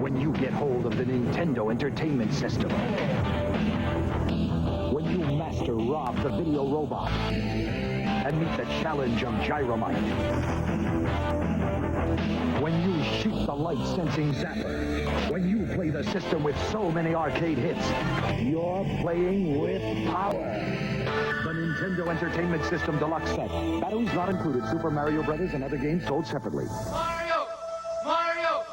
When you get hold of the Nintendo Entertainment System. When you master Rob the Video Robot and meet the challenge of Gyromite. When you shoot the light-sensing zapper. When you play the system with so many arcade hits, you're playing with power. The Nintendo Entertainment System Deluxe Set. Batteries not included. Super Mario Brothers and other games sold separately. Mario! Mario!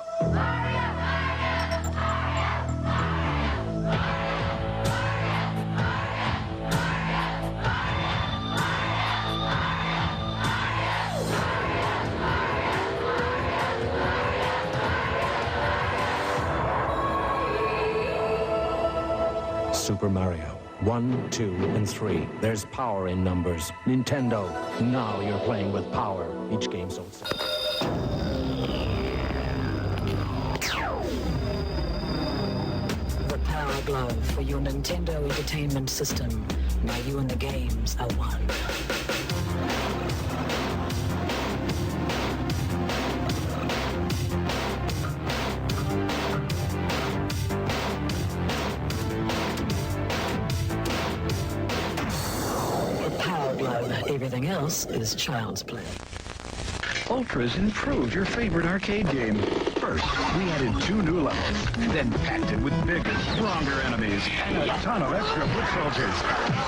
Super Mario. 1, 2, and 3. There's power in numbers. Nintendo, now you're playing with power. Each game sold separately. The Power Glove for your Nintendo Entertainment System. Now you and the games are one. The Power Glove. Everything else is child's play. Ultra's improved your favorite arcade game. First, we added 2 new levels, then packed it with bigger, stronger enemies and a ton of extra foot soldiers.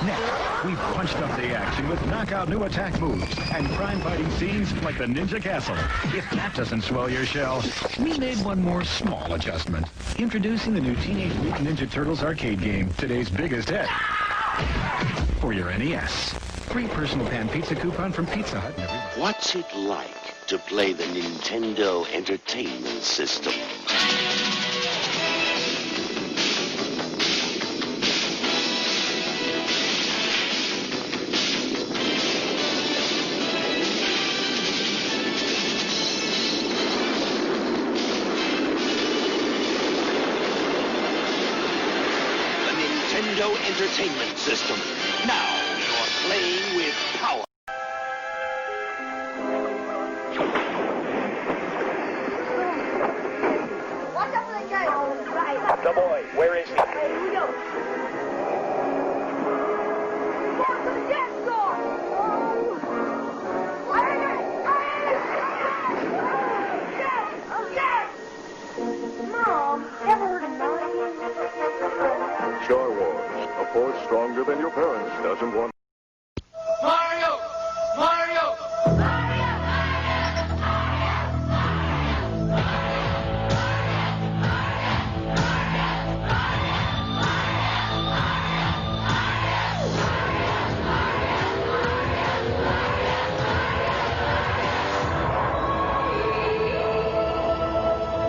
Next, we punched up the action with knockout new attack moves and crime fighting scenes like the Ninja Castle. If that doesn't swell your shell, we made one more small adjustment. Introducing the new Teenage Mutant Ninja Turtles arcade game, today's biggest hit. For your NES. Free personal pan pizza coupon from Pizza Hut. And everybody. What's it like to play the Nintendo Entertainment System? The Nintendo Entertainment System. Now you're playing with power. Watch out for the guy. Right. The boy, where is he? Here we go. Down to the dance floor. Oh. Yes. Yes. Mom, ever heard of mine? Star Wars, a force stronger than your parents doesn't want. Mario! Mario!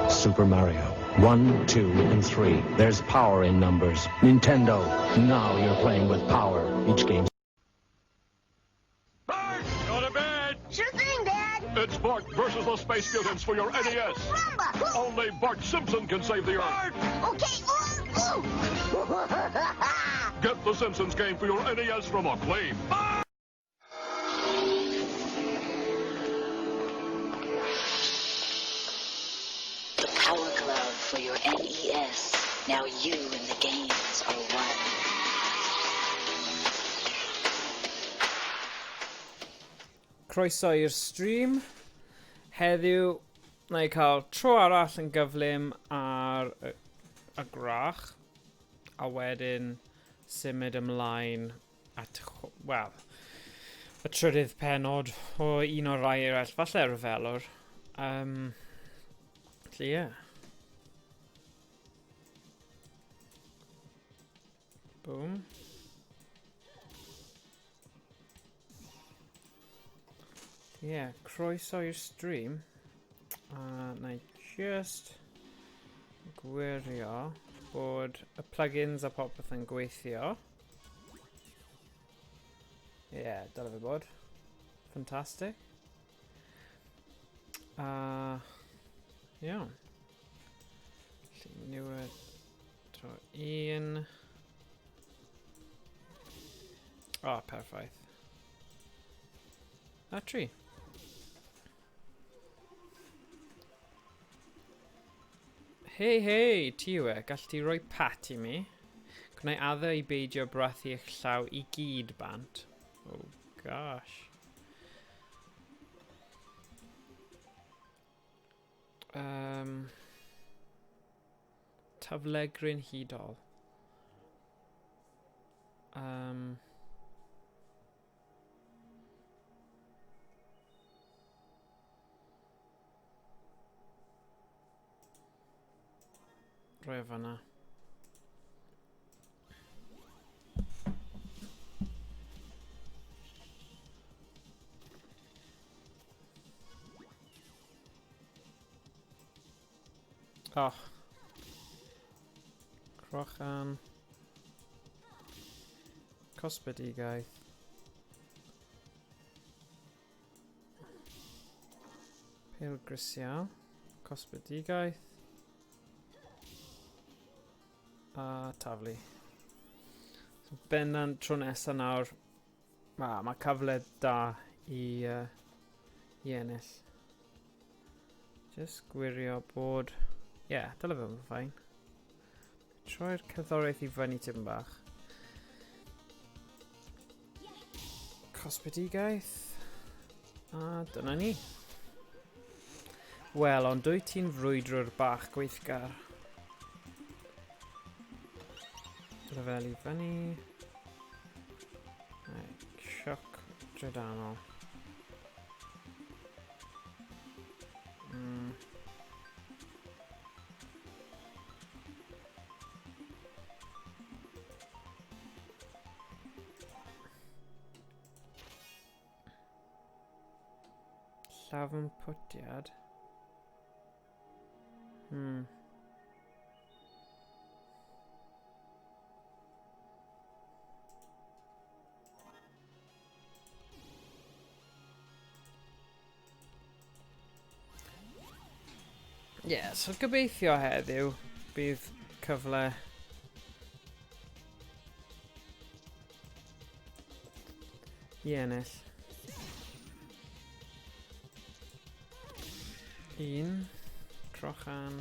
Super Mario. 1, 2, and 3. There's power in numbers. Nintendo, now you're playing with power. Each game. Bart! Go to bed! Sure thing, Dad. It's Bart versus the Space Mutants for your NES. Rumba. Only Bart Simpson can save the Earth. Okay. Ooh, ooh. Get the Simpsons game for your NES from Acclaim. The Power Glove for your NES. Now you and the games are one. Croeso i'r stream. Heddiw, na i cael tro arall yn gyflym ar y, y gwrach, a wedyn symud ymlaen at, wel, y trydydd penod o un o'r rai eraill, falle Rhyfelwr. Felly, ie. Yeah. Boom. Ie, yeah, croeso i'r stream. A na i just gwirio bod y plugins a popeth yn gweithio. Ie, yeah, dyle fe bod. Fantastic. A, iawn. Felly, niwed tro un. O, oh, perffaith. A tri. Hei, hei, ti yw e, gall ti roi pat i mi? Gwna i addo i beidio brathu eich llaw i gyd bant. Oh, gosh. Taflegryn hudol. Rhoi o fanna. Oh. Crochan. Cosbedigaeth. Pêl grisial. Cosbedigaeth. A taflu. So bendant tro nesa nawr. Ma, mae cyfle da i, i ennill. Just gwirio bod... Ie, yeah, dyle fe fod yn fine. Troi'r cerddoriaeth i fyny tipyn bach. Cosbedigaeth. A dyna ni. Wel, ond dwy ti'n frwydrwr bach gweithgar. Lefel i fyny. Right, sioc drydanol. Llafn pwtiad. Ie, yeah, so gobeithio heddiw bydd cyfle i ennill. Un, crochan.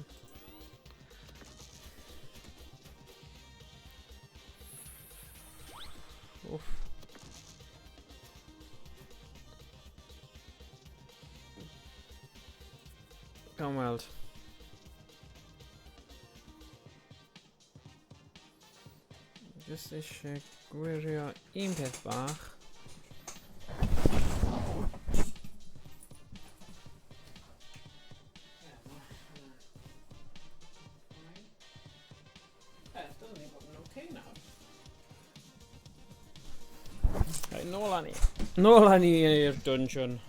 Uff. Gawn weld. Just eisiau gwirio un peth bach. Right, nôl â ni. Nôl â ni i'r dungeon.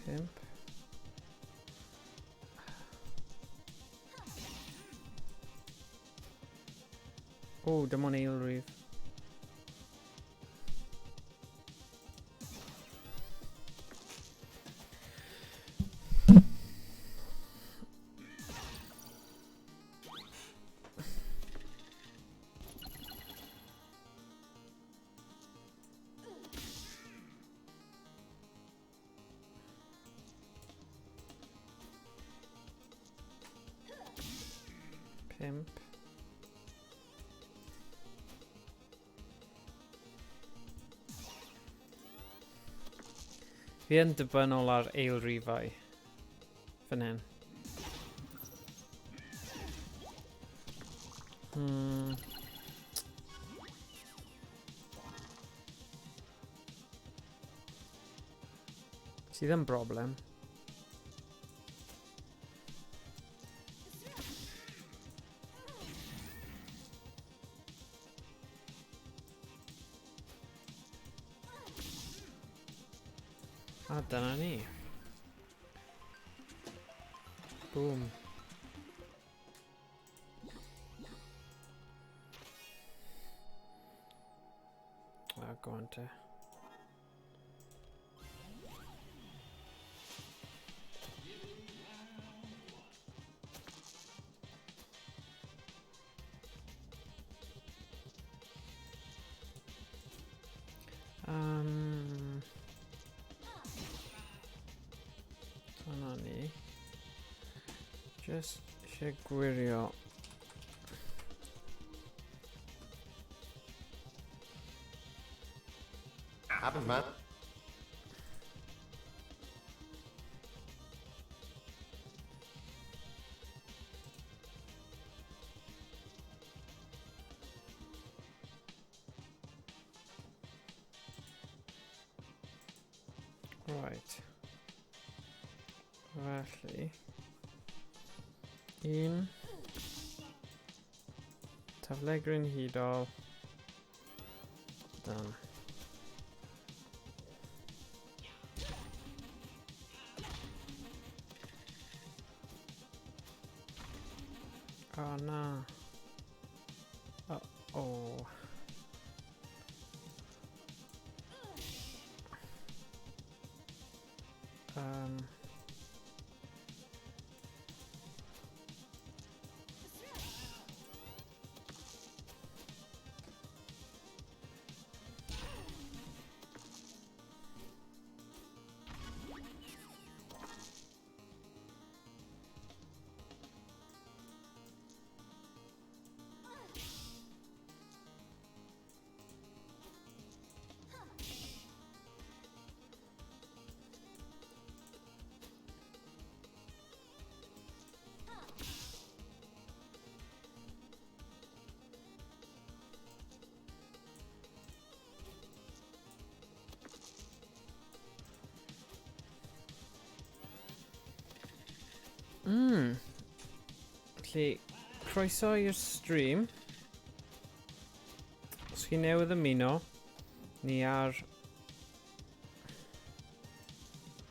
5. O, dim ond eilrif. 5. Fi yn dibynnol ar eilrifau fan hyn. Sydd yn broblem. A dyna ni. Boom. A go on te. Just eisiau gwirio. Happens, man. Right. Felly. Un. Taflegryn hudol. Done. Oh na. Oh, oh. Felly, croeso i'r stream. Os chi newydd ymuno, ni ar...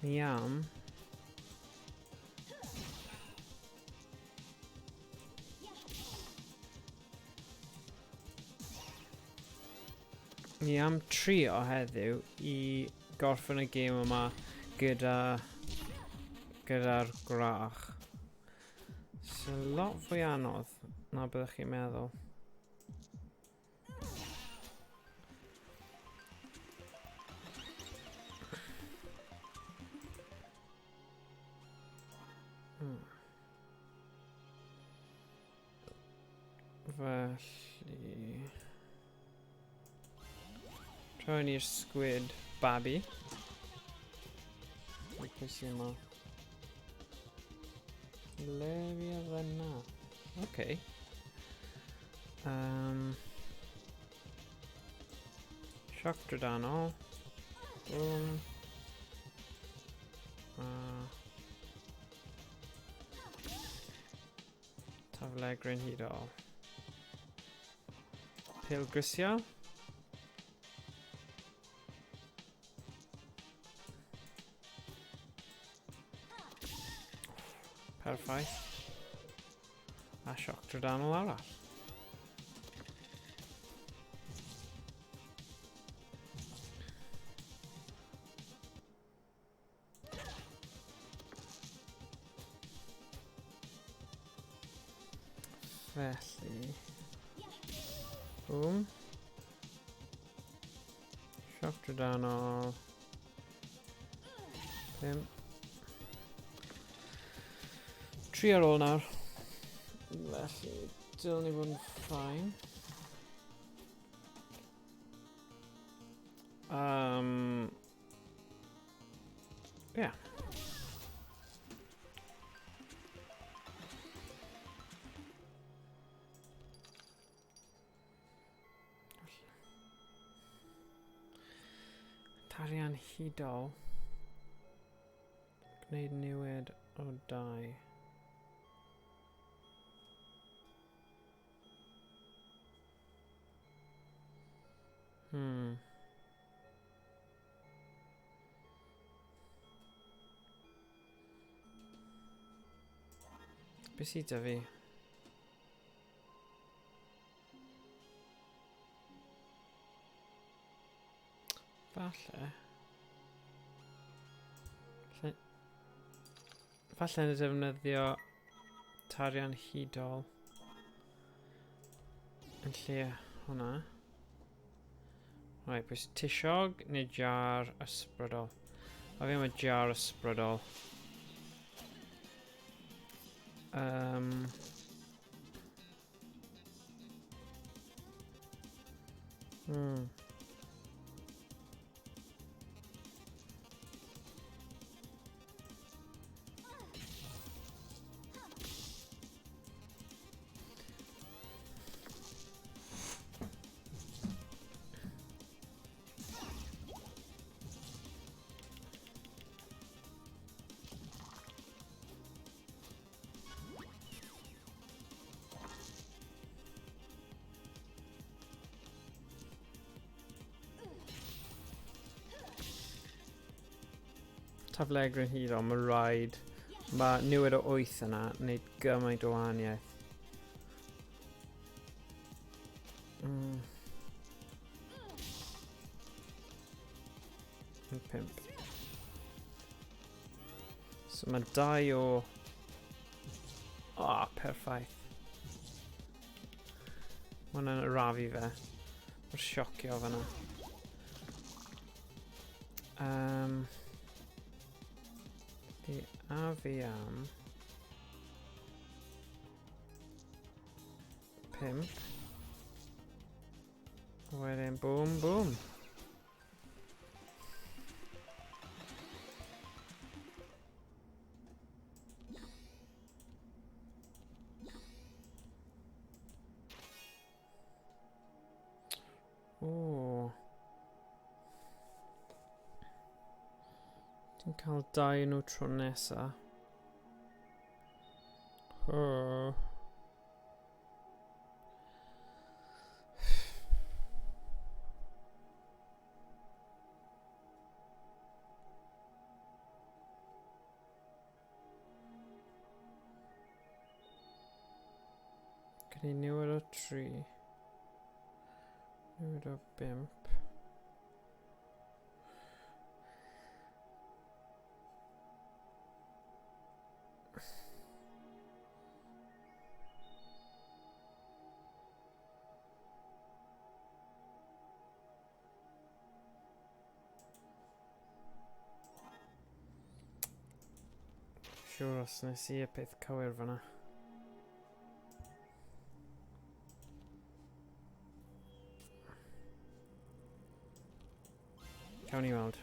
Ni am... Ni am trio heddiw i gorffen y gêm yma gyda gyda'r gwrach. Sy'n lot fwy anodd na byddwch chi'n meddwl. Felly... Troi'n i'r squid babi. Pwy sy'n yma? Lefia fyna. Okay. Sioc drydanol. Boom. Taflegryn hudol. Pil grisial. Perffaith. A sioc drydanol arall. Felly... Boom. Sioc drydanol. 5. 3 ar ôl nawr. Felly, dylwn ni fod yn ffain. Yeah. Tarian hudol. Gwneud niwed o 2. Be sydd 'da fi? Falle. Falle yn defnyddio tarian hudol yn lle hwnna. Right, pwys tisiog neu jar ysbrydol? A fi am y jar ysbrydol. Taflegryn hyd ond mae rhaid. Mae newid o 8 yna wneud gymaint o wahaniaeth. 5. So mae 2 o... Ah, perffaith. Mae hwnna'n arafu fe. Mae'r siocio fan'na. Di a fi am 5. Wedyn boom boom. O. Ti'n cael 2 nhw tro nesa. Oh. Gen i newid o 3. Newid o 5. Siwr os nes i y peth cywir fyna. Cawn ni weld.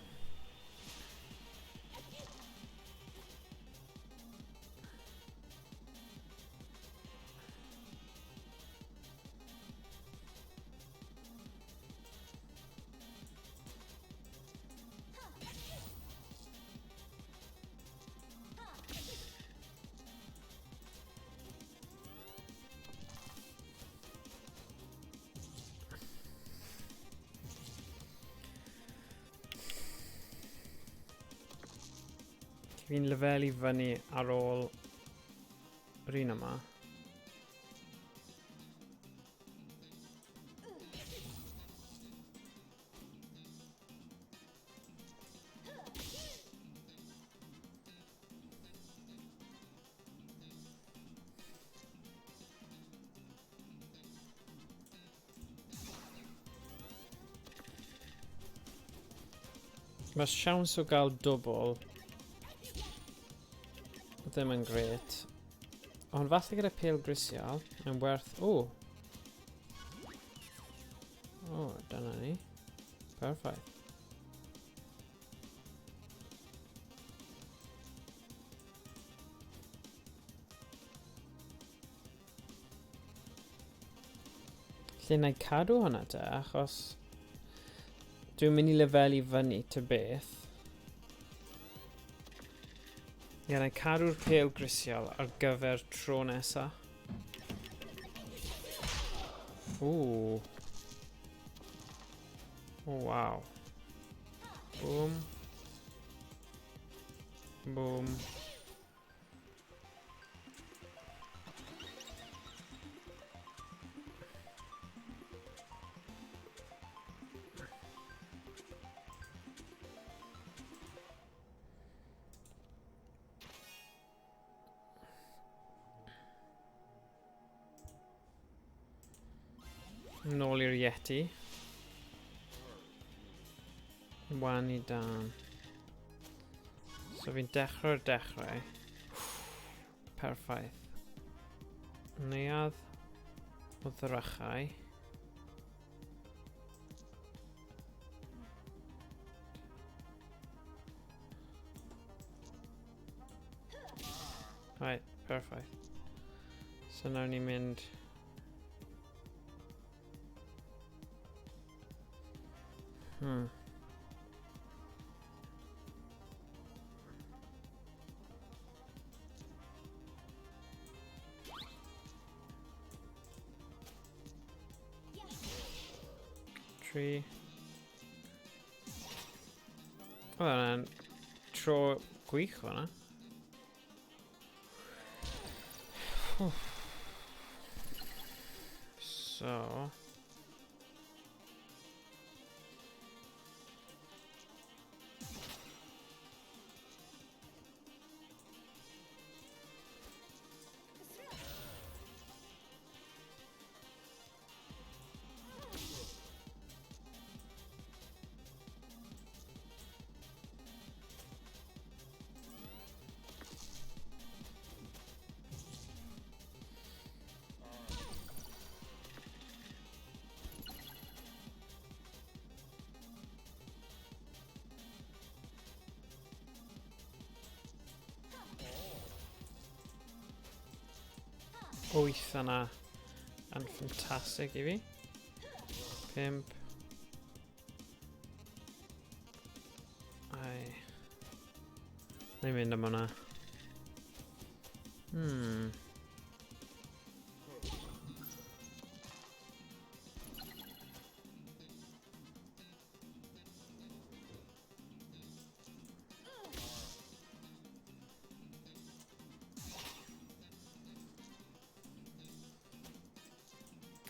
Fi'n lefelu fyny ar ôl yr un yma. Mae siawns o gael dwbl ddim yn gret. Ond falle gyda pêl grisial, mae'n werth... O! O, dyna ni. Perffaith. Lle na i cadw hwnna te, achos dwi'n mynd i lefelu fyny ty beth. Ie, na i cadw'r pêl grisial ar gyfer tro nesa. Ooh. Oh, wow. Boom. Boom. Nôl i'r Yeti. Wan i dan. So fi'n dechrau'r dechrau. Perffaith. Neuadd o ddrychau. Right, perffaith. So nawr ni'n mynd... Tri. Oedd hwnna'n tro gwych fan'na. So... Wyth yna yn ffantastig i fi. 5. Ai. Na i mynd am hwnna.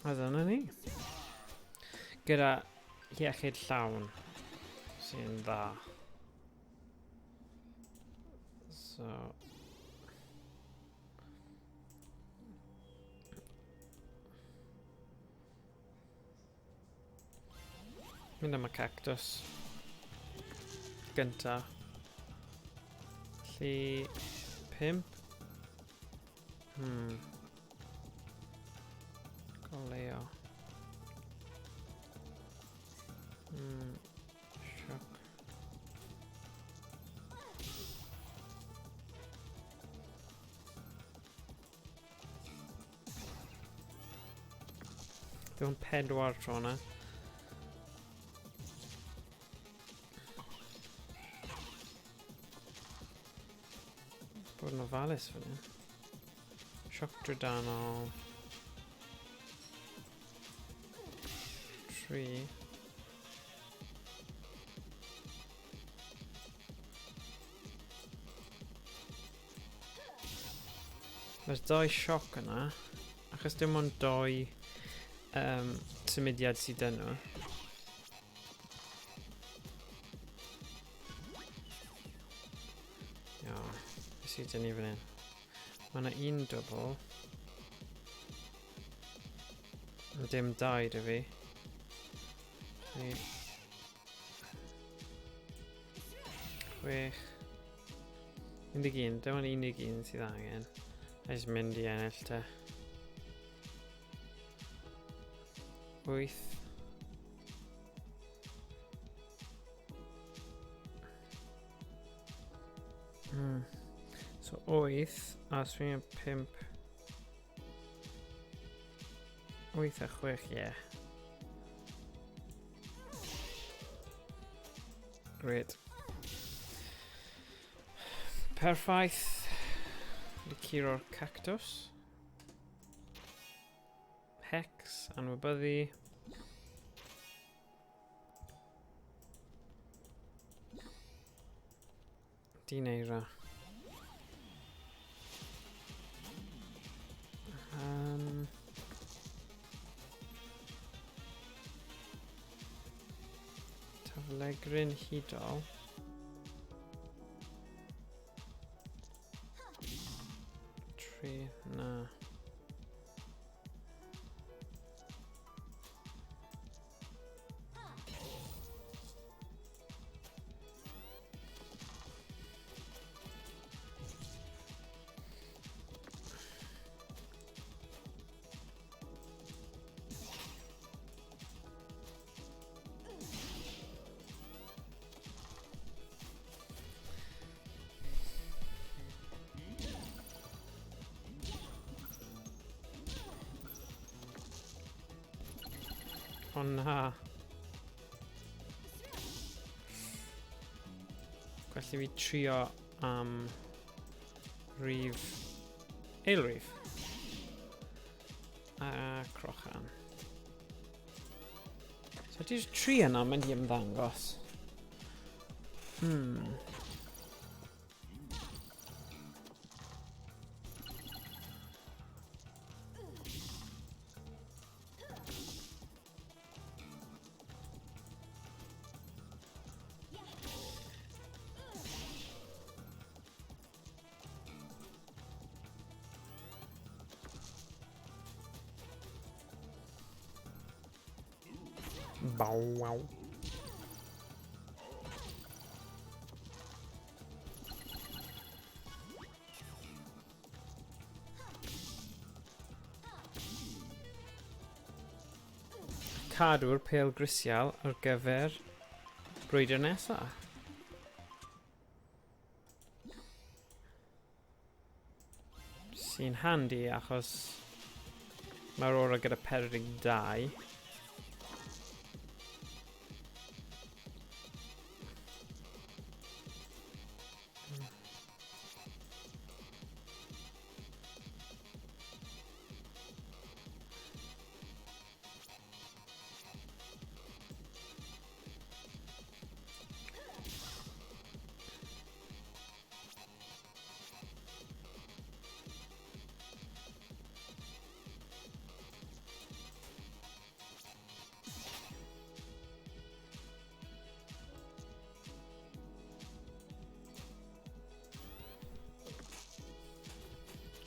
A dyna ni. Gyda iechyd llawn sy'n dda. So... Mynd am y cactus. Gynta. Felly... 5. Goleo. Sioc. Dim ond 4 tro yna. Bod yn ofalus fan hyn. Sioc drydanol. 3. Mae'r 2 sioc yna, achos dim ond 2 symudiad sydd dyn nhw. Iawn, beth sydd dyn ni fan hyn? Mae yna un dwbl. Dim 2 dy fi. 6. 11, dim ond 11 sydd angen. A jyst mynd i ennill te. 8. So 8, a swn i'n 5. 8 a 6, ie. Great. Perffaith. Wedi curo'r cactus. Hex, anwybyddu. Dyn eira. Taflegryn hudol. 3, na. O na. Gwell i fi trio am rif... Ail rif. A crochan. So di'r tri yna mynd i ymddangos. Bow wow. Cadw'r pêl grisial ar gyfer brwydr nesaf. Sy'n handi achos mae'r aura gyda 42.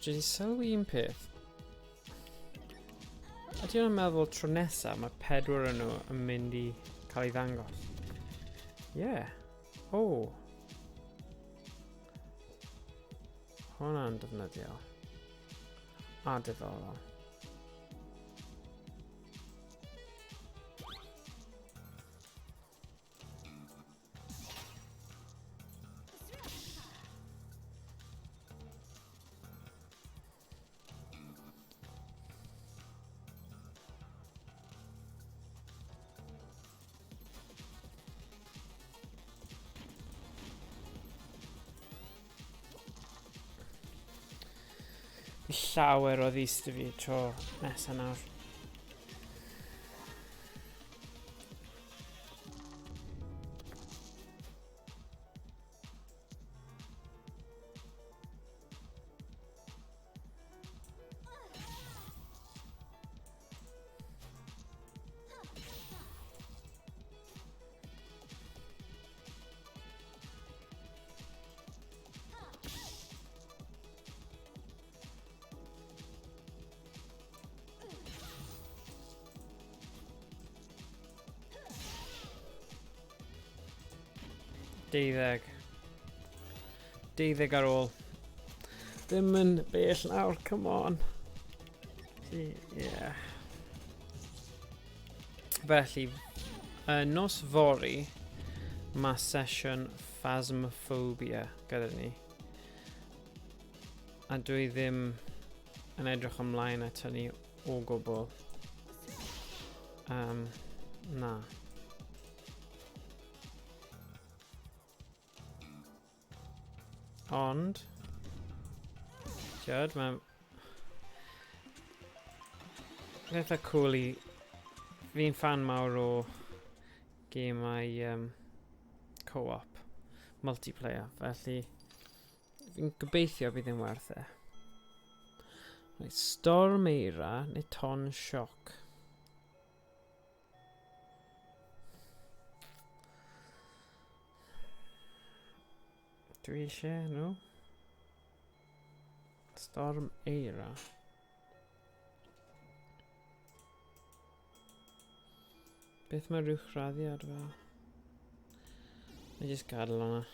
Dwi wedi sylwi un peth. Ydy o'n meddwl tro nesaf mae pedwar yn nhw yn mynd i cael ei ddangos? Ie. Yeah. O. Oh. Hwnna'n defnyddiol. A diddorol. Llawer o ddist i fi tro nesa nawr. Deuddeg. 12 ar ôl. Ddim yn bell nawr, come on. Yeah. Felly, nos fory, mae sesiwn Phasmophobia gyda ni. A dwi ddim yn edrych ymlaen at hynny o gwbl. Na. Ond, ti'od, mae'n eitha cool i... Fi'n fan mawr o gemau co-op, multiplayer, felly fi'n gobeithio bydd yn werth e. Reit, Storm Eira neu Ton Sioc? Dwi eisiau nhw. Storm Eira. Beth mae'r uwchraddiad fel? Na i jyst gadael hwnna.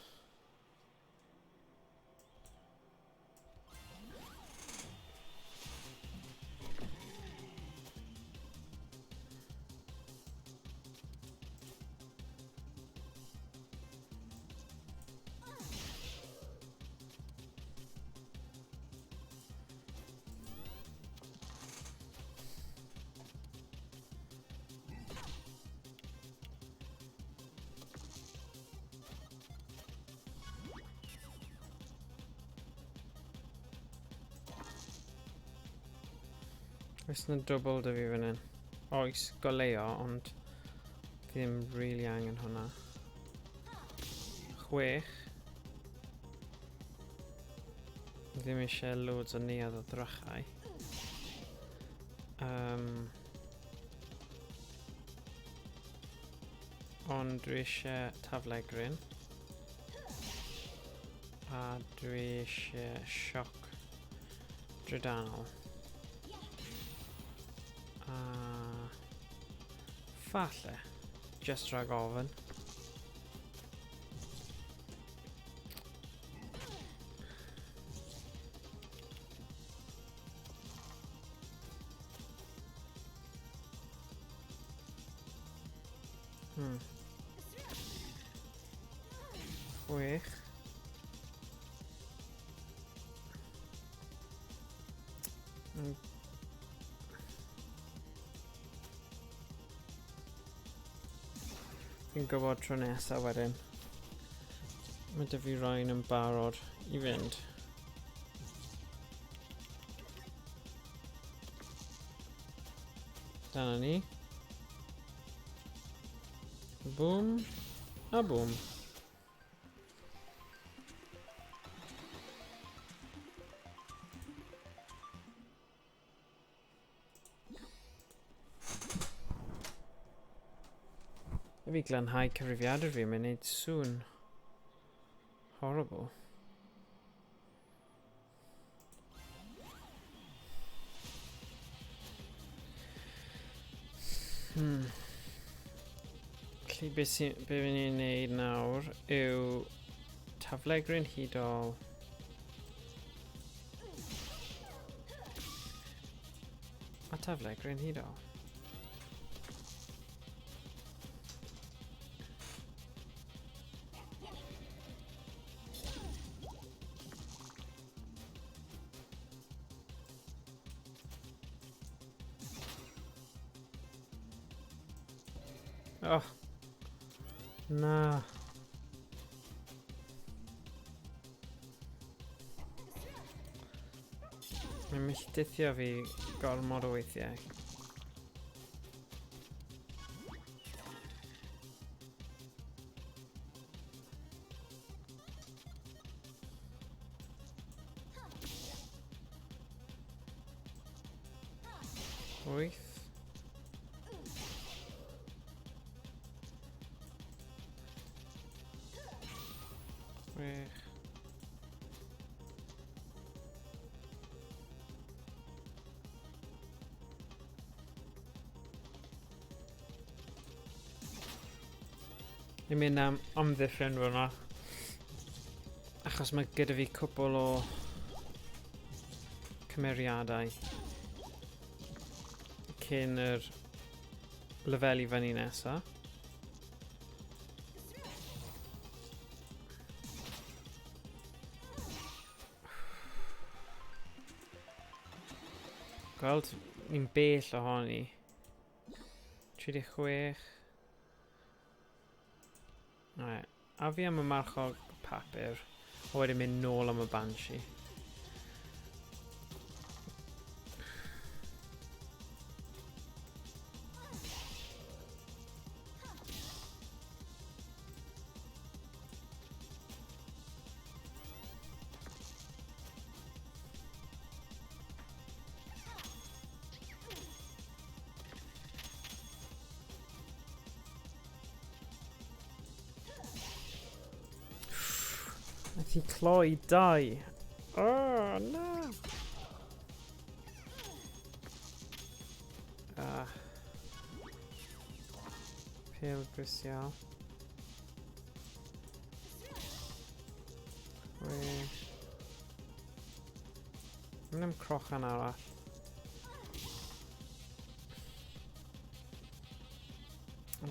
Oes na dwbl dy fi fan hyn? Oes, goleo, ond fi ddim really angen hwnna. 6. Ddim eisiau loads o neuadd o drychau. Ond dwi eisiau taflegryn. A dwi eisiau sioc drydanol. A falle, just rhag ofn. 6. Fi'n gwybod tro nesaf wedyn. Mae dy fi rhain yn barod i fynd. Dyna ni. Boom. A boom. Fi glanhau cyfrifiadur fi, mae'n neud sŵn horrible. Felly be, sy, be fi'n ei wneud nawr yw taflegryn hudol. A taflegryn hudol. Oh. Na. Mae'n milltithio fi gormod o weithiau. 8. 6. Ni'n mynd am amddiffyn fyna. Achos mae gyda fi cwpl o cymeriadau cyn yr lefelu fyny nesa. Gweld, ni'n bell ohoni. 36. Right. A fi am y marchog papur, a wedyn mynd nôl am y Banshee. Nath i cloi 2. Oh, na! Ah. Pêl grisial. 6. Mynd am crochan arall.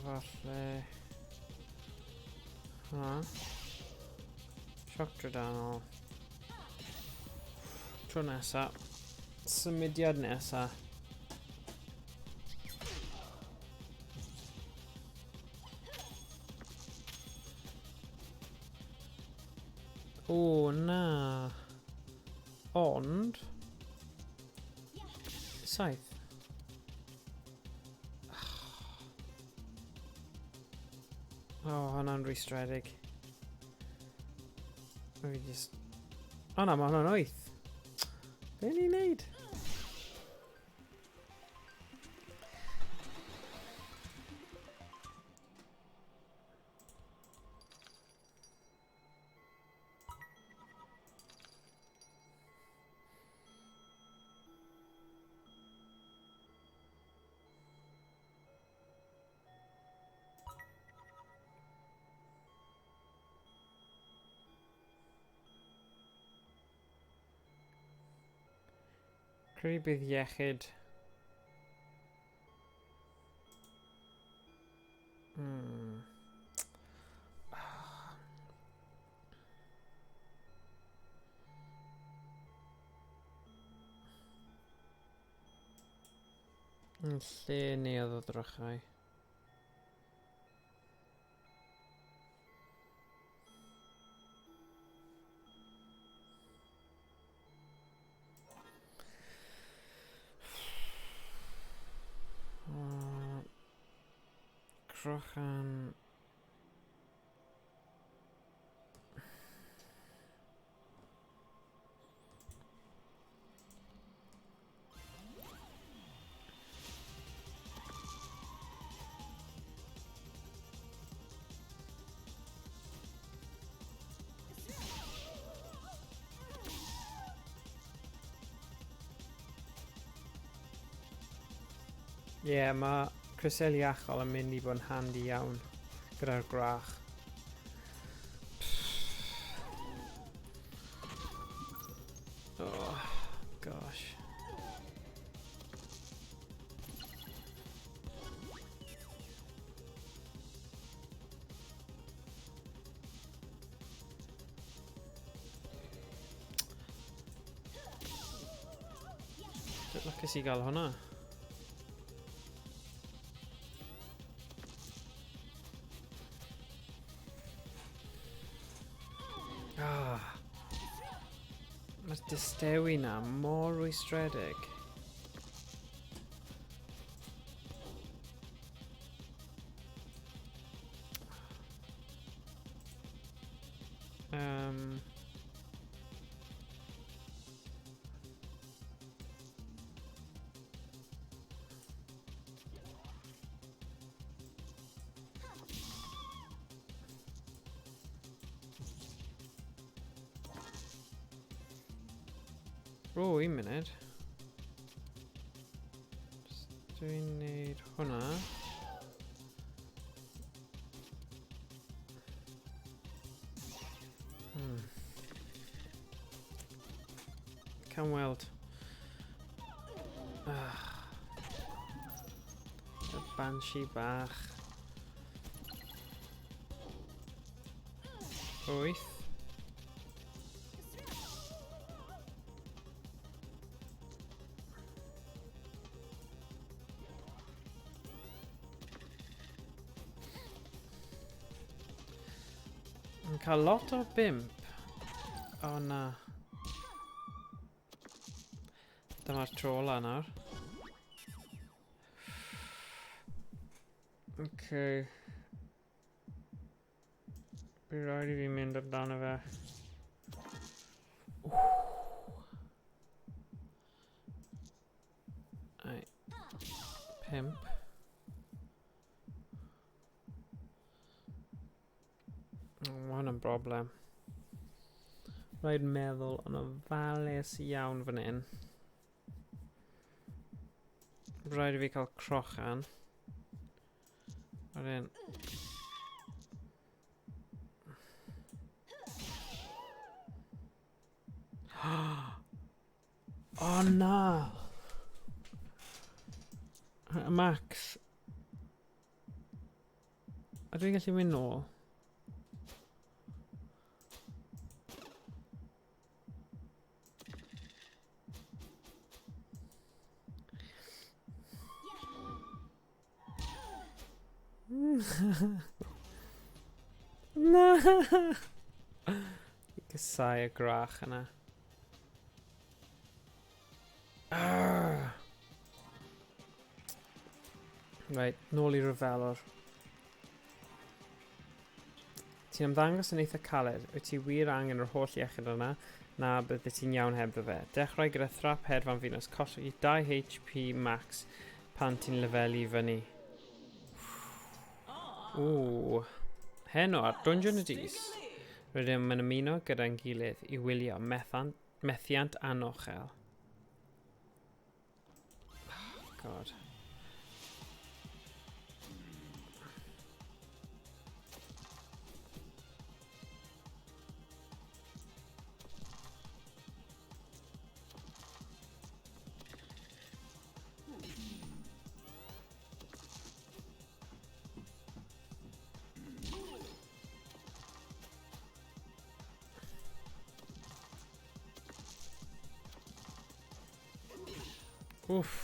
Falle... Ha. Sioc drydanol. Tro nesa. Symudiad nesa. O, na. Ond... 7. O, oh, hwnna'n rwystredig. Fi just... O na, mae hwnna'n 8. Be ni'n neud? Credu bydd iechyd. Yn lle neuadd o ddrychau. Crochan. Ie, yeah, mae crysau iachol yn mynd i fod yn handi iawn gyda'r gwrach. Oh, gosh. Lwcus i gael hwnna. Ah. Mae'r distewi na mor rwystredig. O, un munud. Just dwi'n neud hwnna. Can weld. Ah. Y banshee bach. 8. Yn cael lot o 5. O na. Dyma'r tro ola nawr. Okay. Bydd rhaid i fi mynd amdano fe. Right. 5. Oh, mae hwn yn broblem. Rhaid meddwl yn ofalus iawn fan hyn. Rhaid i fi cael crochan. Wedyn... Oh na! Max. A dwi'n gallu mynd nôl? Na! Fi gysau y grach yna. Arrgh. Right, nôl i ryfelwr. Ti'n ymddangos yn eitha caled. Wyt ti wir angen yr holl iechyd yna? Na, bydde ti'n iawn hebddo fe. Dechrau gyda thrap hedfan Venus. Colli 2 HP max pan ti'n lefelu fyny. Ww. Heno ar Dungeon y Dis. Rydym yn ymuno gyda'n gilydd i wylio methan, methiant anochel. Oh, God. Uff.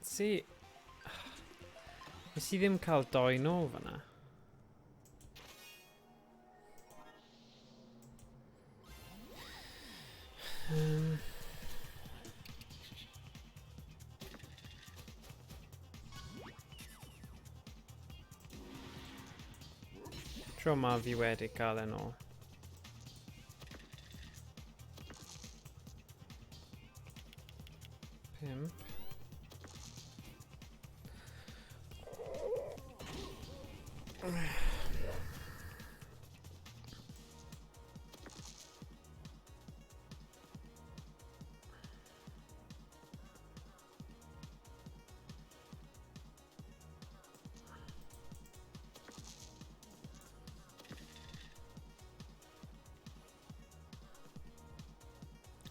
See, nes i ddim cael doi nôl fyna. Tro ma fi wedi cael e nôl. Pump.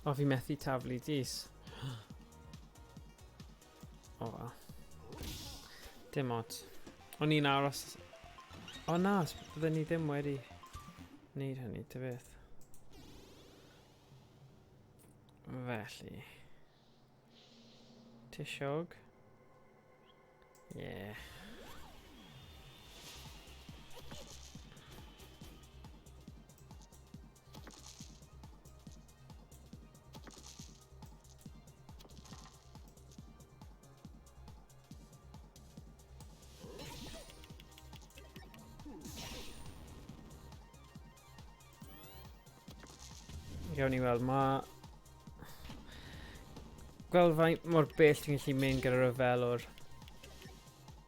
O, fi methu taflu dis. O, oh, wel. Dim ots. O'n i'n aros... O na, bydden ni ddim wedi wneud hynny, ta beth. Felly. Tisiog. Yeah. Gawn ni weld, mae... Gweld faint mor bell ti'n gallu mynd gyda'r ryfelwr.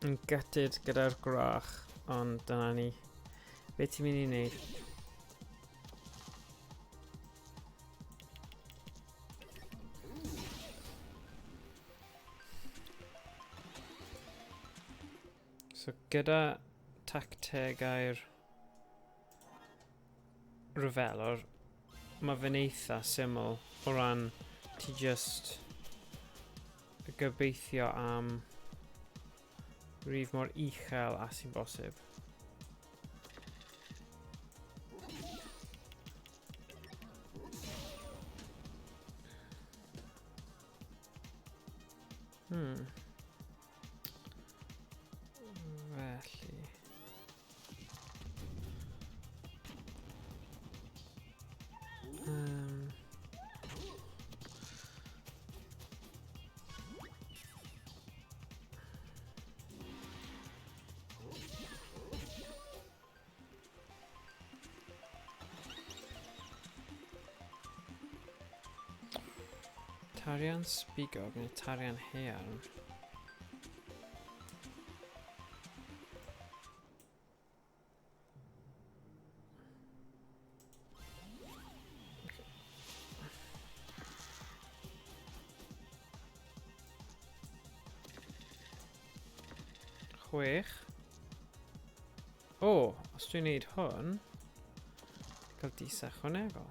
Yn gutted gyda'r gwrach, ond dyna ni. Be ti'n mynd i wneud? So gyda tactegau'r ryfelwr, mae fe'n eitha syml o ran ti just gobeithio am rif mor uchel a sy'n bosib. Felly. Tarian sbigog neu tarian haearn? Chwech. O, os dwi'n neud hwn, cael dis ychwanegol.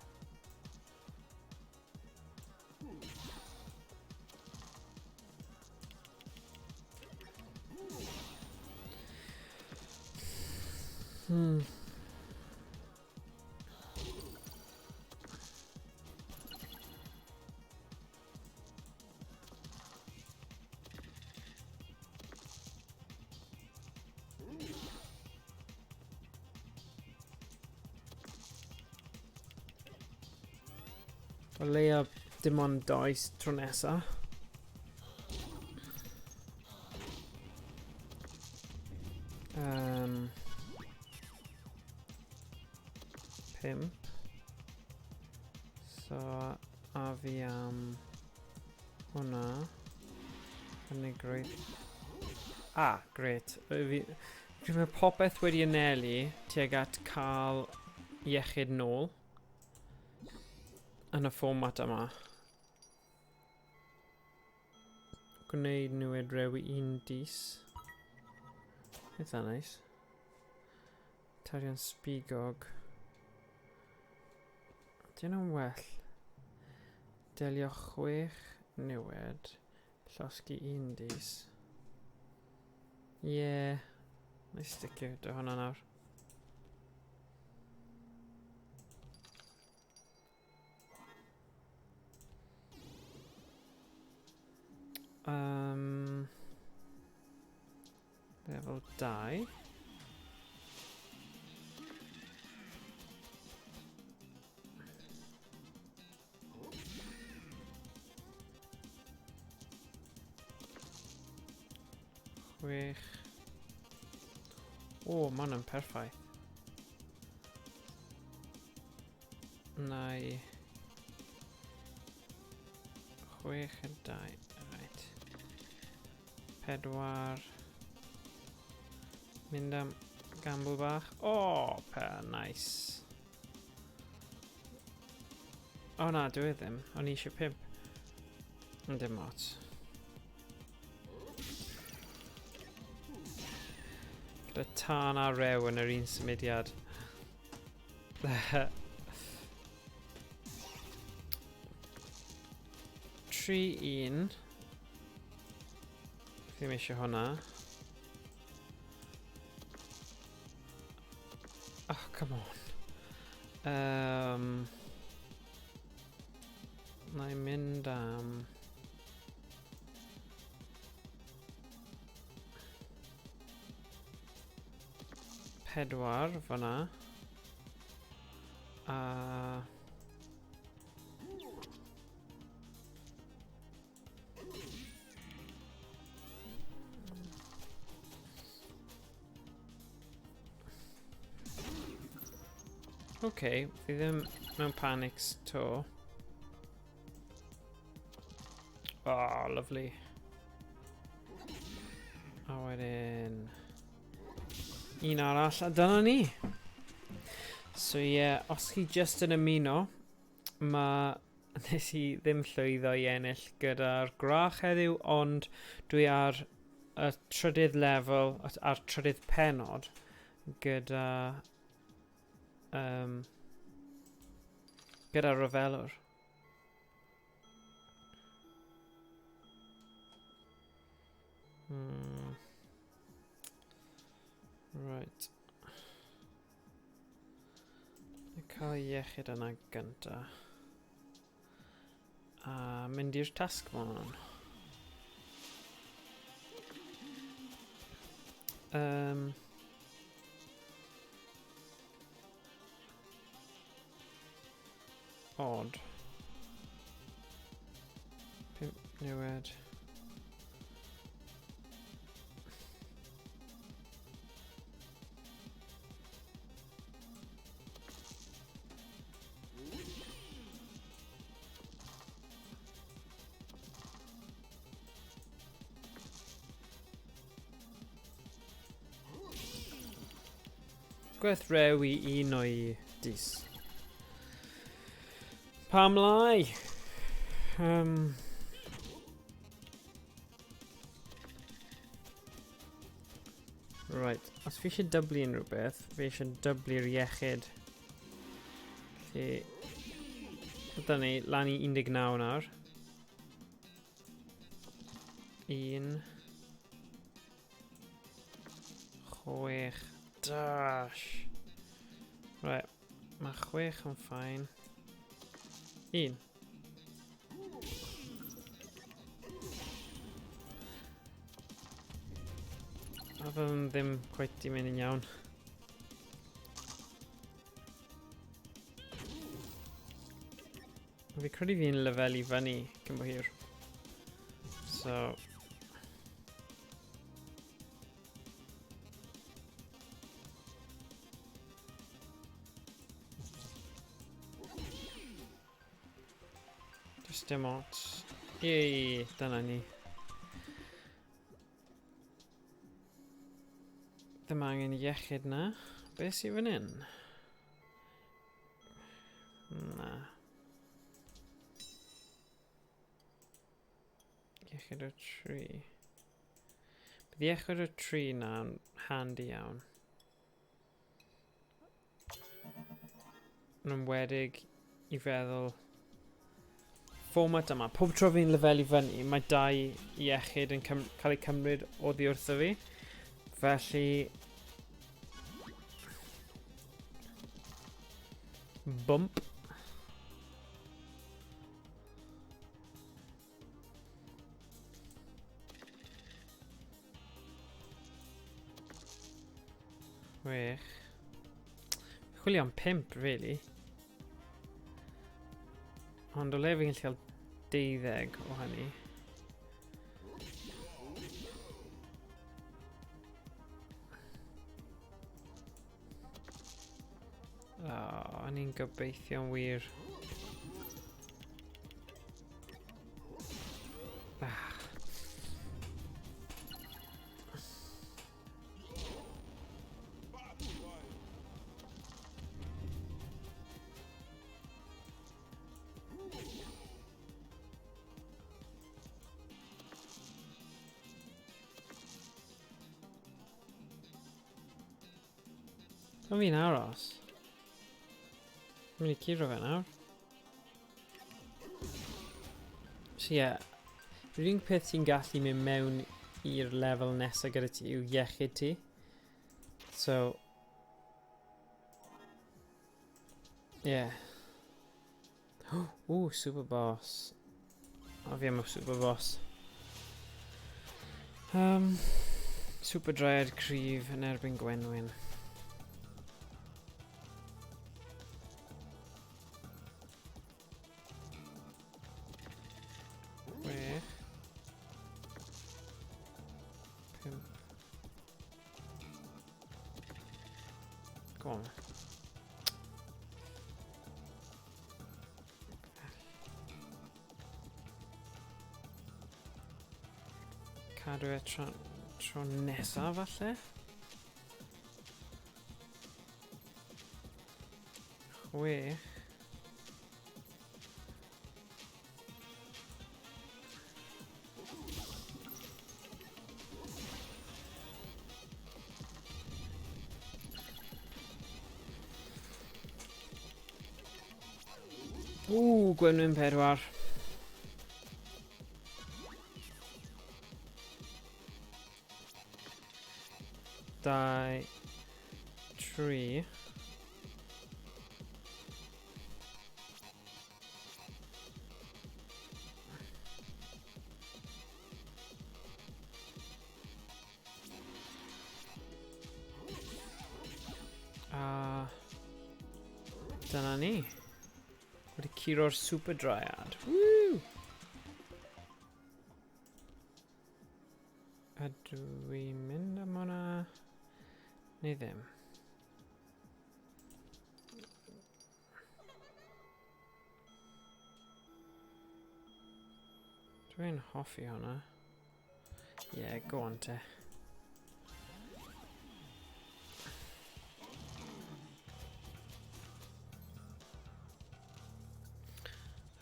O leia dim ond does tro nesa. Um, 5. So, a fi am hwnna. Unigrwydd. Ah, gret. Fi, Dwi'n meddwl popeth wedi anelu tuag at cael iechyd nôl yn y fformat yma. Gwneud nhw edrewi un dis. Eitha nice. Tarian sbigog. Dyn nhw'n well. Delio chwech niwed. Llosgi un dis. Ie. Yeah. Na i sticio gyda hwnna nawr. Um, level 2. Chwech. O, ma' hwnna'n perffaith. Na i... 6 a 2. Right. 4. Mynd am gamble bach. O, oh, per nice. O oh, na, dwi e ddim. O'n i eisiau 5. Ond dim ots. Gyda tân a rew yn yr un symudiad. 3, 1. Ddim eisiau hwnna. Oh, come on. Um, na i mynd am... 4 fyna. A... OK, fi ddim mewn panics to. Oh, lovely. A wedyn... Un arall, a dyna ni. So ie, yeah, os chi just yn ymuno, mae nes i ddim llwyddo i ennill gyda'r gwrach heddiw, ond dwi ar y trydydd lefel, ar trydydd penod, gyda um, gyda ryfelwr. Right. Cael iechyd yna gynta. A mynd i'r tasg man. Odd. 5 niwed. Gwerth rewi un o'i dis. Pam lai? Right, os fi eisiau dyblu unrhyw beth, fi eisiau dyblu'r iechyd. Felly, dyna ni, lan i 19 nawr. 1 6 dash. Right, mae 6 yn ffain. 1. Oedd o'n ddim cweit i mynd yn iawn. Fi credu fi'n lefelu fyny cyn bo hir. So... Just dim ots. Yay, dyna ni. Ddim angen iechyd na. Be sydd fan hyn? Na. Iechyd o tri. Bydd iechyd o tri na'n handy iawn. Yn enwedig i feddwl fformat yma. Pob tro fi'n lefelu fyny, mae dau iechyd yn cael eu cymryd oddi wrtho fi. Felly... Bump. Chwech. Chwilio am pump, really. Ond o le fi'n gallu cael deuddeg o hynny. O, oh, o'n i'n gobeithio'n wir. Ah. Pan fi'n aros? Fi'n mynd i curo fe nawr. So ie, yeah, yr unig peth sy'n gallu mynd mewn i'r lefel nesaf gyda ti yw iechyd ti. So, yeah. Ooh, super boss. O, fi am y super boss. Um, super dryad cryf yn erbyn Gwenwyn. Chwech. Pump. Go on. Cadw e tro, tro nesaf falle. Chwech. Ww, gwenwyn pedwar. Dau, tri. A dyna ni. Wedi curo'r Super Dryad. Woo! Ydw i'n mynd am hwnna? Neu ddim? Dwi'n hoffi hwnna. Yeah, go on te.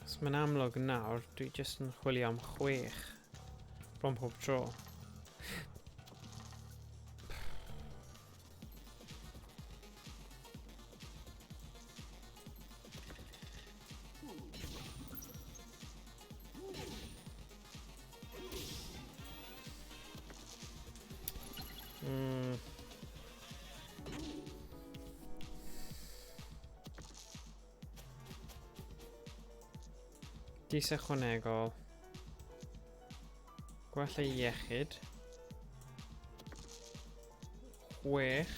Os mae'n amlwg nawr, dwi jyst yn chwilio am chwech. Bron pob tro. Dis ychwanegol. Gwella iechyd. Chwech.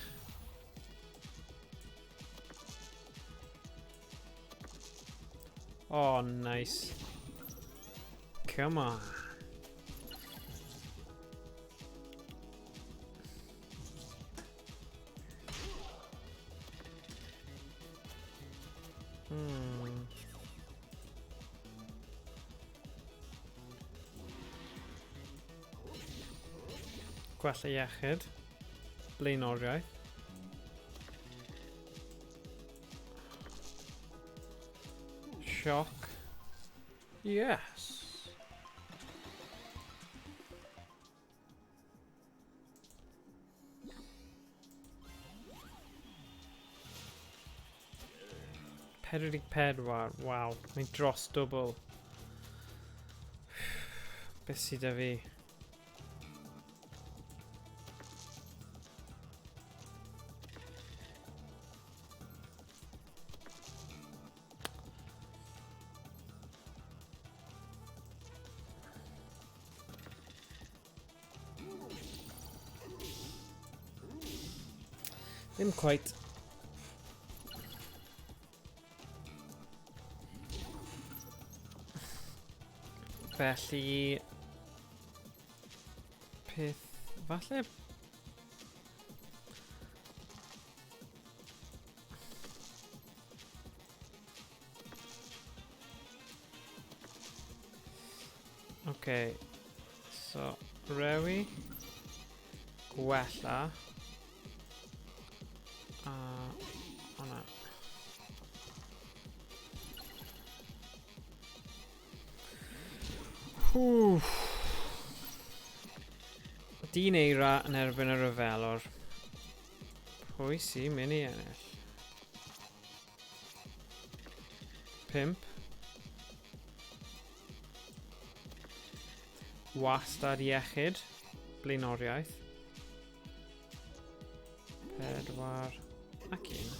Oh, nice. Come on. Gwella iechyd. Blaenoriaeth. Sioc. Yes. 44, waw, mae'n dros dwbl. Beth sydd 'da fi? Ddim quite. Felly... Peth... Falle... Okay. So, rewi. Gwella. A... Hwnna. Wff. Dyn eira yn erbyn y rhyfelwr. Pwy sy'n mynd i ennill? 5. Wastad iechyd. Blaenoriaeth. 4 ac 1.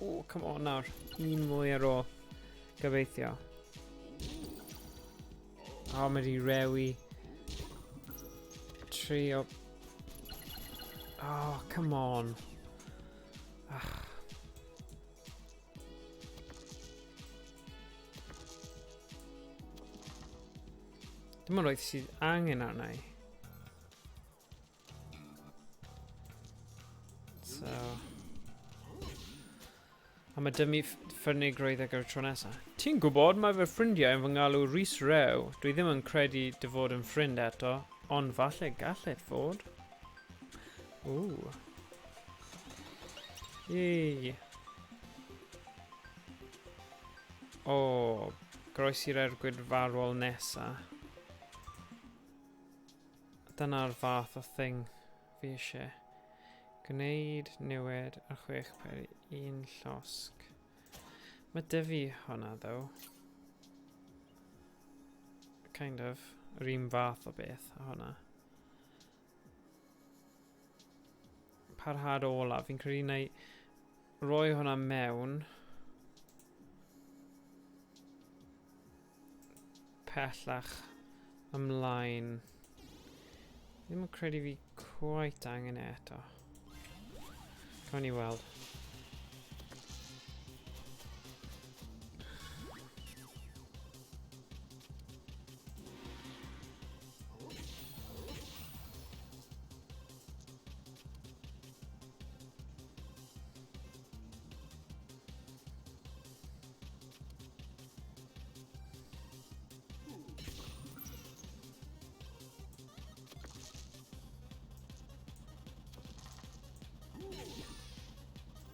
O, come on nawr. Un mwy ar ôl. Gobeithio. O, mae di rewi. 3 o... Oh, come on. Ach. Dim ond roedd sydd angen arna i. So... A mae dymu ffyrnigrwydd ar gyfer tro nesaf. Ti'n gwybod, mae fy ffrindiau yn fy ngalw Rhys Rew. Dwi ddim yn credu dy fod yn ffrind eto, ond falle gallet fod. Ooh. Yay. O, oh, groesi'r ergwyd farwol nesa. Dyna'r fath o thing fi eisiau. Gwneud niwed ar 6 per 1 llosg. Mae dy fi hwnna, ddo. Kind of. Yr un fath o beth a hwnna. Parhad olaf. Fi'n credu na i roi hwnna mewn. Pellach ymlaen. Ddim yn credu fi quite angen e eto. Cawn ni weld.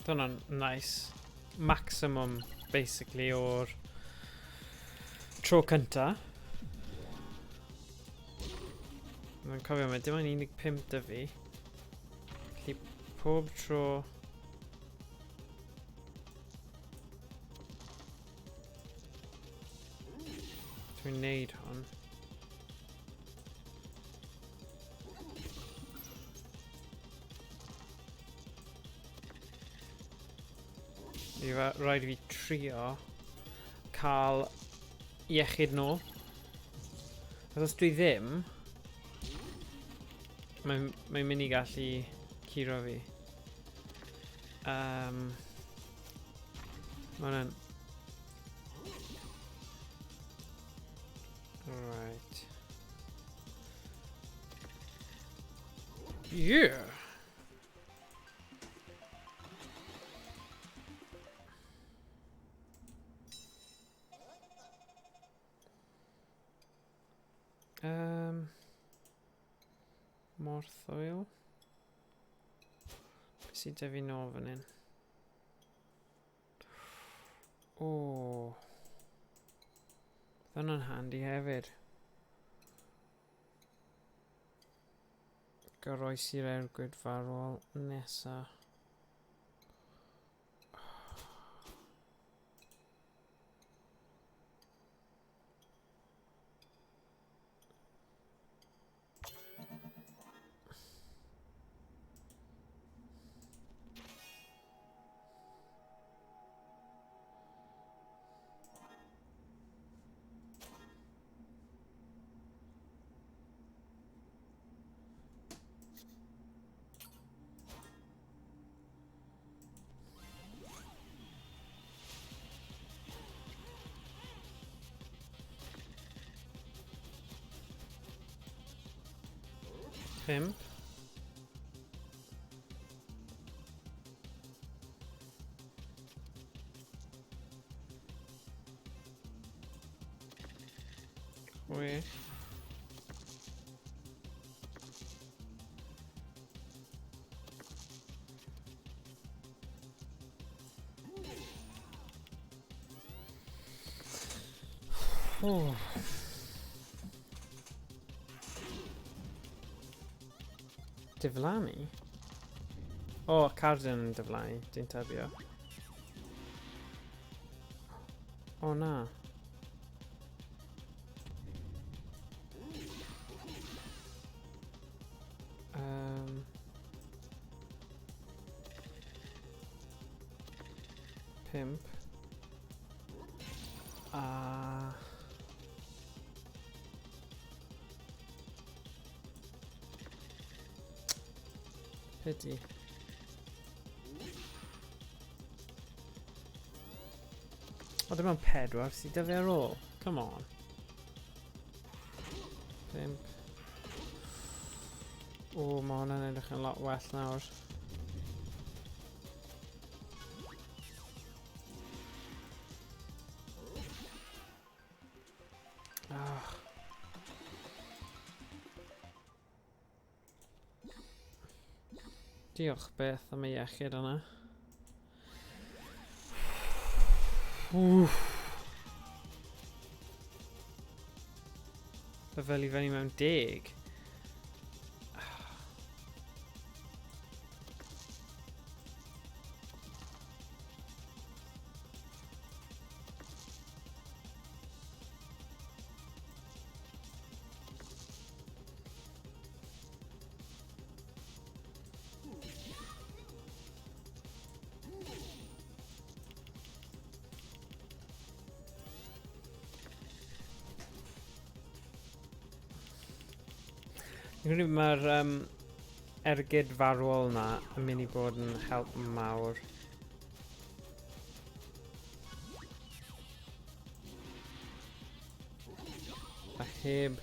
Hwnna'n nice. Maximum, basically, o'r tro cynta. Mae'n cofio, mae dim ond 15 dy fi. Felly pob tro... Dwi'n neud hwn. Rhaid i fi trio cael iechyd nôl. Os dwi ddim, mae'n mae mynd i gallu curo fi. Mae hwnna'n... Right. Yeah! Um, Morthoil. Beth sydd 'da fi nôl fan hyn? O. Bydd hwnna'n handi hefyd. Goroesi'r ergyd farwol nesa. Pump. Chwech. Oh. Diflannu? O, oh, cardyn yn diflannu, dwi'n tybio. O oh, na. 5. A... Pity. O, dim ond 4 sydd 'da fi ar ôl. Come on. 5. O, mae hwnna'n edrych yn lot well nawr. Ah. Diolch beth am y iechyd yna. Wff. Fel i fyny mewn 10. Fi'n credu mae'r ergyd farwol na yn mynd i bod yn help mawr. A heb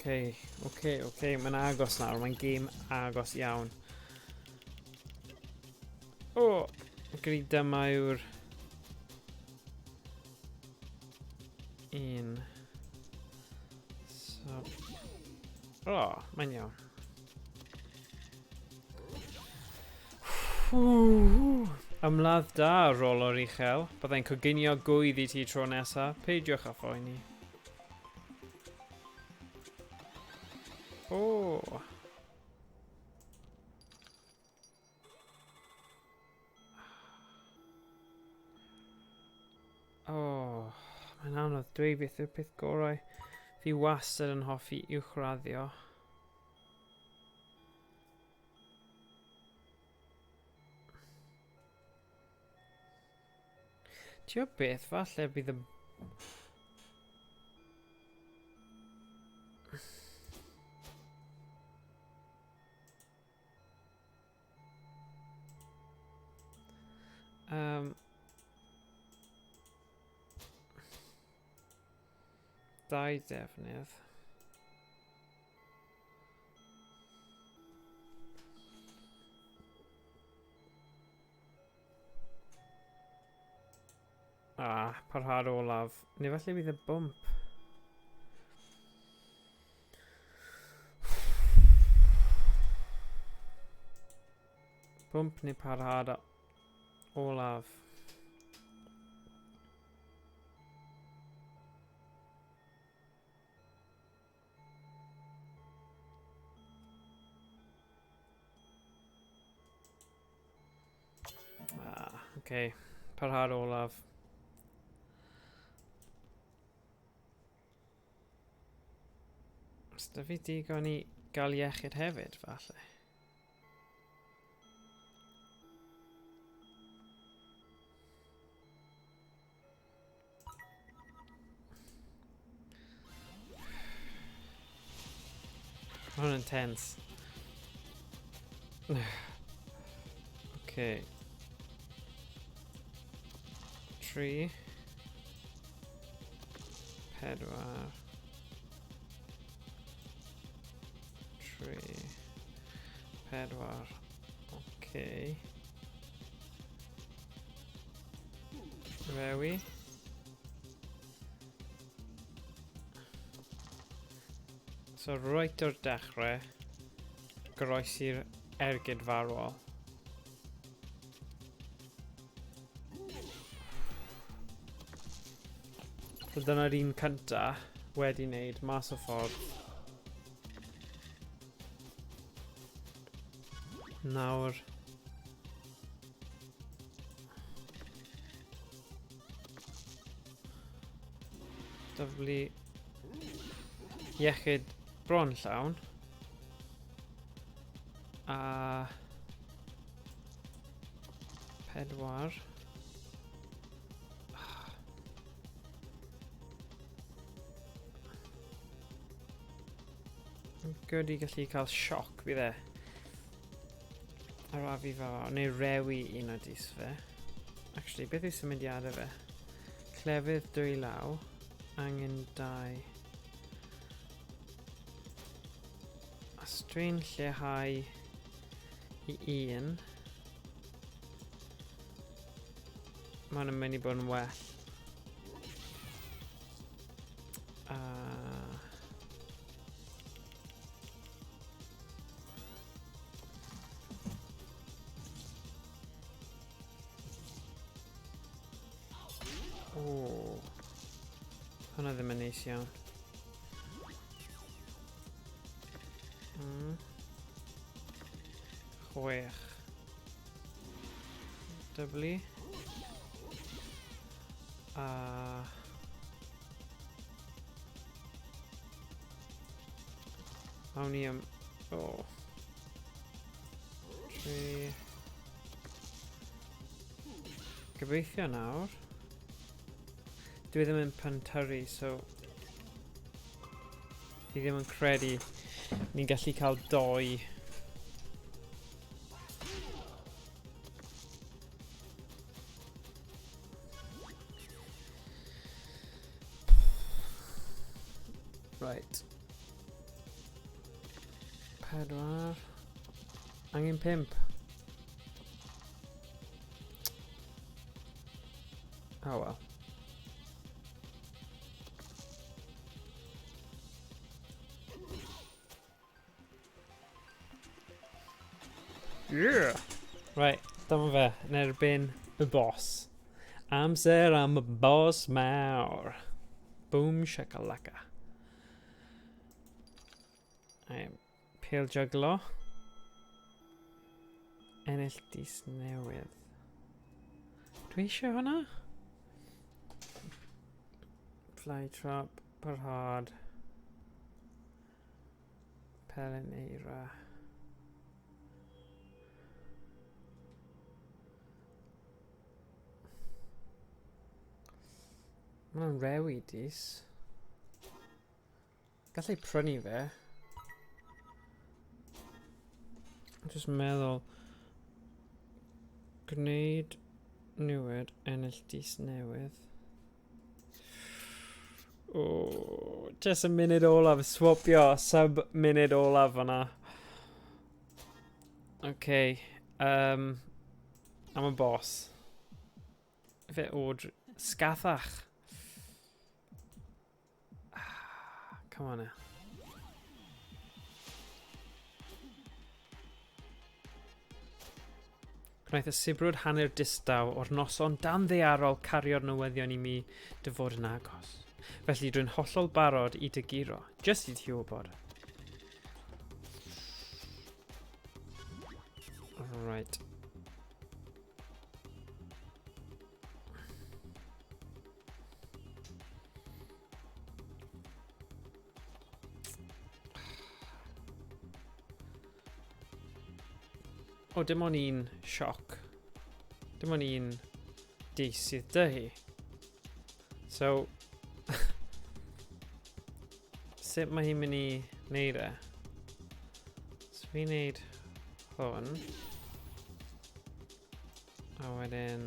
Oce, oce, oce, mae'n agos nawr, mae'n gêm agos iawn. O, gri dyma yw'r un. So, o, mae'n iawn. Ymladd da, rolor uchel. Byddai'n coginio gwydd i ti tro nesa. Peidiwch â phoeni. O! O, mae'n anodd dweud beth yw'r peth gorau. Fi wastad yn hoffi uwchraddio. Ti'n beth, falle bydd y... Um, dau defnydd. Ah, parhad olaf. Neu falle bydd y bwmp. Bwmp neu parhad olaf. Ah, okay. Parhad olaf. Os da fi digon i gael iechyd hefyd, falle. Mae hwn yn tense. Okay. 3. 4. 3. 4. Okay. Rewi. So right o'r dechrau, groesi'r ergyd farwol. So dyna'r un cynta wedi wneud mas o ffordd. Nawr... Dyflu iechyd bron llawn. A... 4. Good i gallu cael sioc bydd e. Arafu fe, neu rewi un o dis fe. Actually, beth yw symudiadau fe? Clefydd 2 law, angen 2. Os dwi'n lleihau i 1, mae'n mynd i bod yn well. O. Hwnna ddim yn neis iawn. 6. Dyblu. A... Awn ni am... O. 3. Gobeithio nawr. Dwi ddim yn pentyrru, so... Fi ddim yn credu ni'n gallu cael 2. Right. 4. Angen 5. Oh well. Yeah! Right, dyma fe, yn erbyn y boss. Amser am y boss mawr. Boom shakalaka. Pêl jyglo. Ennill dis newydd. Dwi eisiau hwnna? Fly trap, parhad. Pelen eira. Mae'n rewi dis. Gallai prynu fe. Just meddwl. Gwneud newid, ennill dis newydd. Oh, just a munud olaf, swapio sub munud olaf fyna. Okay, um, am y boss. Fe Audrey. Scathach. Ah, come on now. Gwnaeth y sibrwd hanner distaw o'r noson dan ddaearol cario'r newyddion i mi dy fod yn agos. Felly dwi'n hollol barod i dy guro, jyst i ti wybod. Right. O, dim ond un sioc. Dim ond un dis sydd dy hi. So, sut mae hi'n mynd i wneud e? So fi'n wneud hwn. A wedyn...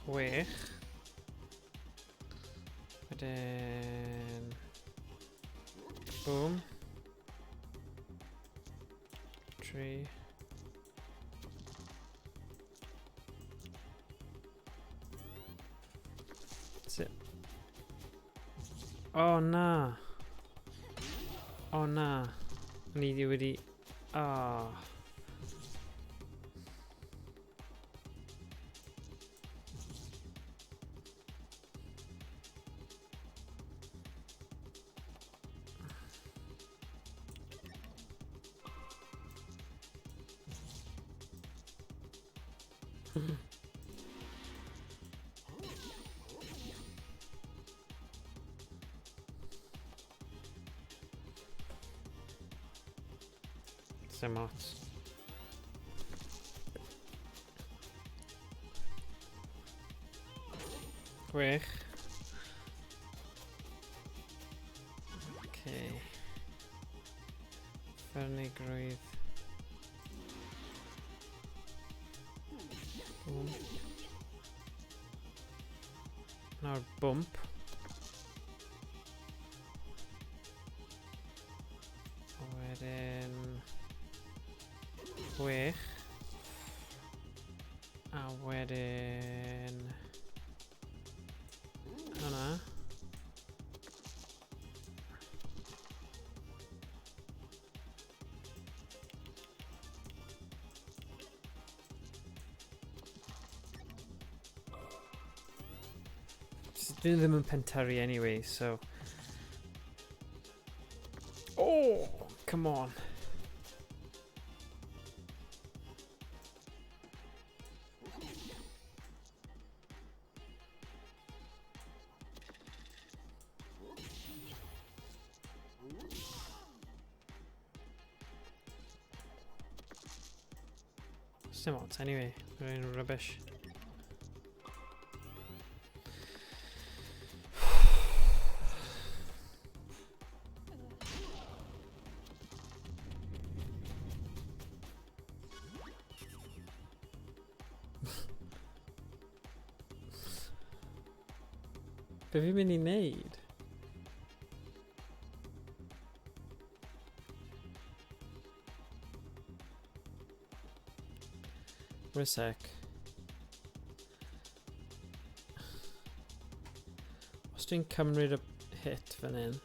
Chwech. Wedyn... Boom. 3. That's it. Oh na. Oh na. Ni wedi... Oh. Sim ots. Gwych. Okay. Ffyrnigrwydd. Boom. Nawr bwmp. Wedyn... 6. A wedyn... Hwnna. Dwi ddim yn pentyrru anyway, so... Oh, come on. Sim ots anyway, mae'n rubbish. Be fi'n mynd i wneud? Wait a sec. Os dwi'n cymryd y hit fan hyn.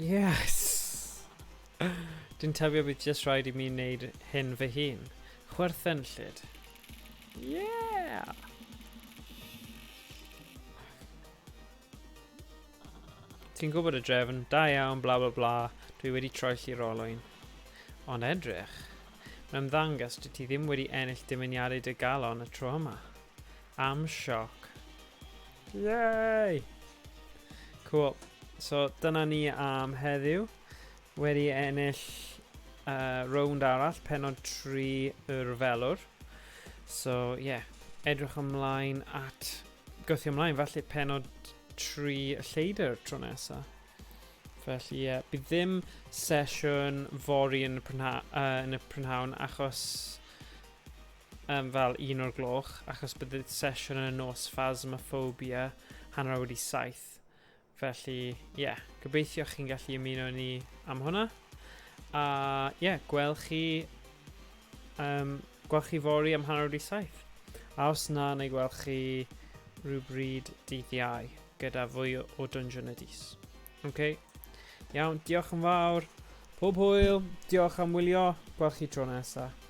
Yes! Dwi'n tybio bydd jyst rhaid i mi wneud hyn fy hun. Chwerthenllyd. Yeah! Ti'n gwybod y drefn, da iawn, bla bla bla, dwi wedi troelli'r olwyn. Ond edrych, mae'n ymddangos dwyt ti ddim wedi ennill dymuniadau dy galon y tro yma. Am sioc. Yay! Cool. So dyna ni am heddiw. Wedi ennill rownd arall, pennod 3 y rhyfelwr. So, ie, yeah, edrych ymlaen at gwthio ymlaen, falle pennod 3 y lleidr tro nesa. Felly, ie, yeah, bydd ddim sesiwn fory yn y, prynha yn y prynhawn achos fel 1 o'r gloch, achos bydd y sesiwn yn y nos Phasmophobia 7:30. Felly, ie, yeah, gobeithio chi'n gallu ymuno ni am hwnna. A, ie, yeah, gweld chi fory am 7:30. A os na, neu gweld chi rhywbryd dydd Iau gyda fwy o Dungeon y Dis. OK? Iawn, diolch yn fawr. Pob hwyl, diolch am wylio. Gweld chi tro nesaf.